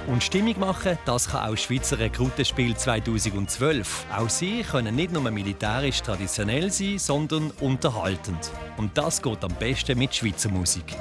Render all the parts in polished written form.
Und Stimmung machen, das kann auch Schweizer Rekrutenspiel 2012. Auch sie können nicht nur militärisch traditionell sein, sondern unterhaltend. Und das geht am besten mit Schweizer Musik.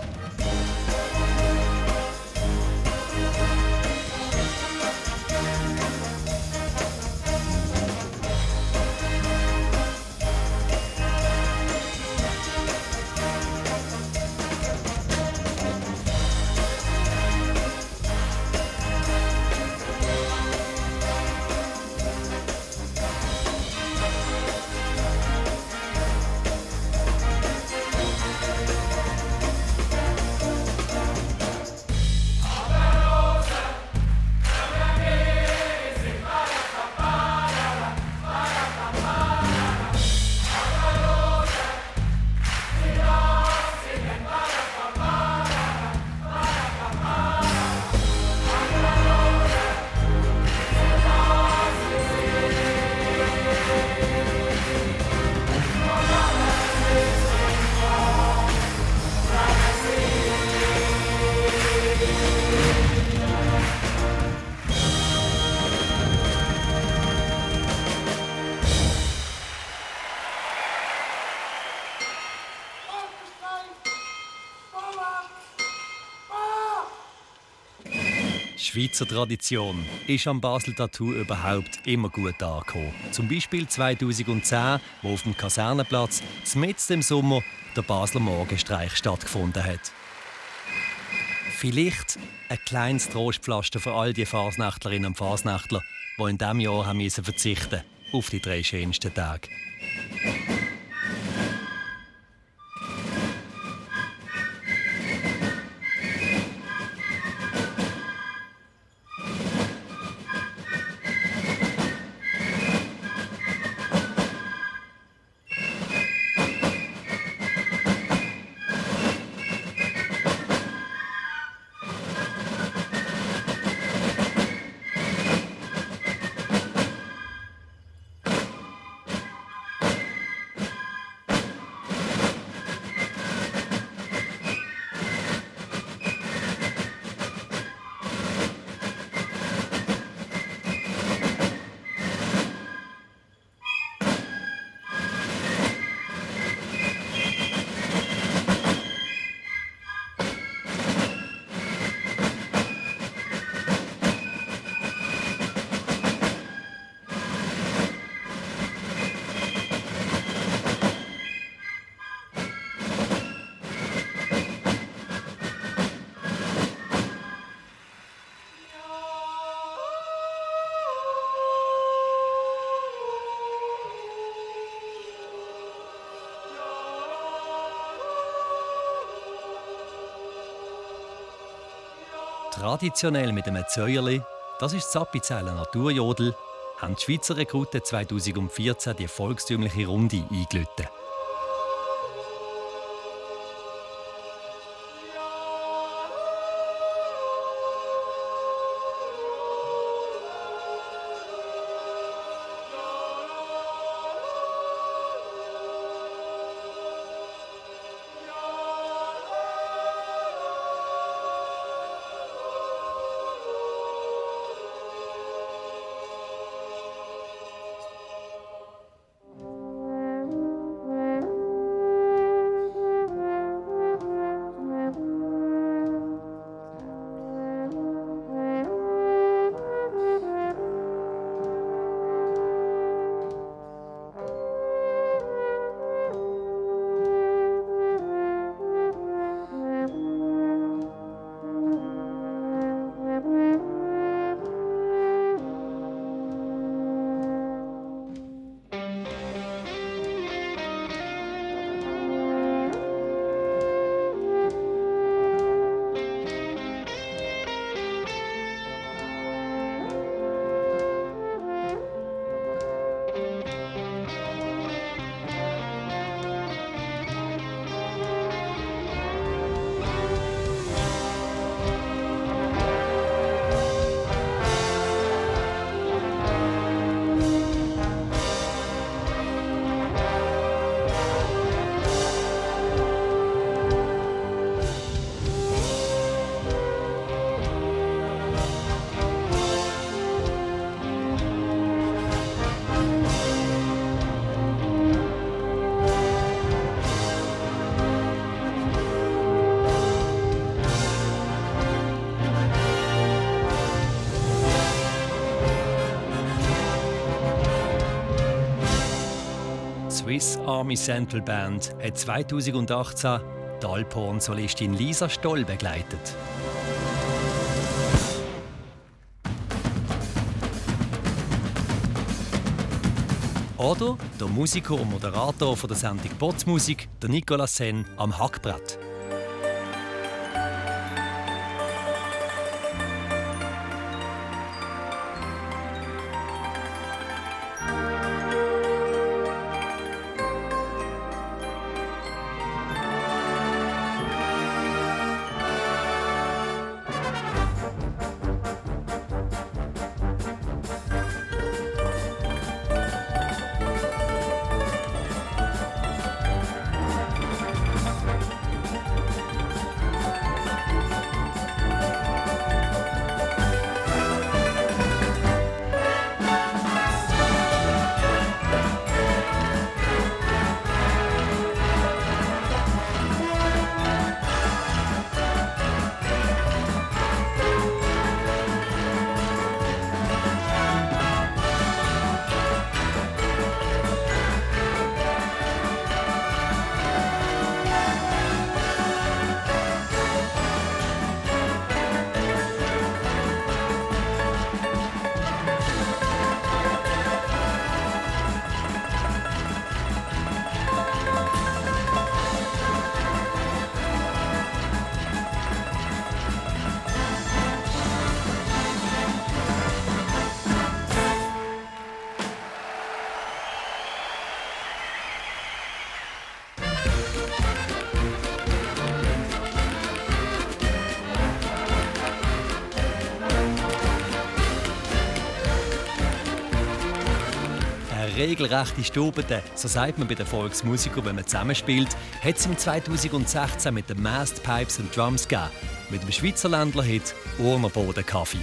Schweizer Tradition ist am Basel Tattoo überhaupt immer gut angekommen. Zum Beispiel 2010, wo auf dem Kasernenplatz mitten im Sommer der Basler Morgenstreich stattgefunden hat. Vielleicht ein kleines Trostpflaster für all die Fasnachtlerinnen und Fasnachtler, die in diesem Jahr haben verzichten auf die 3 schönsten Tage. Traditionell mit einem Zäuerli, das ist das Appenzeller Naturjodel, haben die Schweizer Rekruten 2014 die volkstümliche Runde eingeläutet. Swiss Army Central Band hat 2018 die Alphorn-Solistin Lisa Stoll begleitet. Oder der Musiker und Moderator von der Sendung Botsmusik, der Nicolas Senn, am Hackbrett. Regelrechte Stubete, so sagt man bei den Volksmusikern, wenn man zusammenspielt, hat es im 2016 mit den Masked Pipes and Drums gegeben, mit dem Schweizer Ländler-Hit «Urner Boden Kaffee».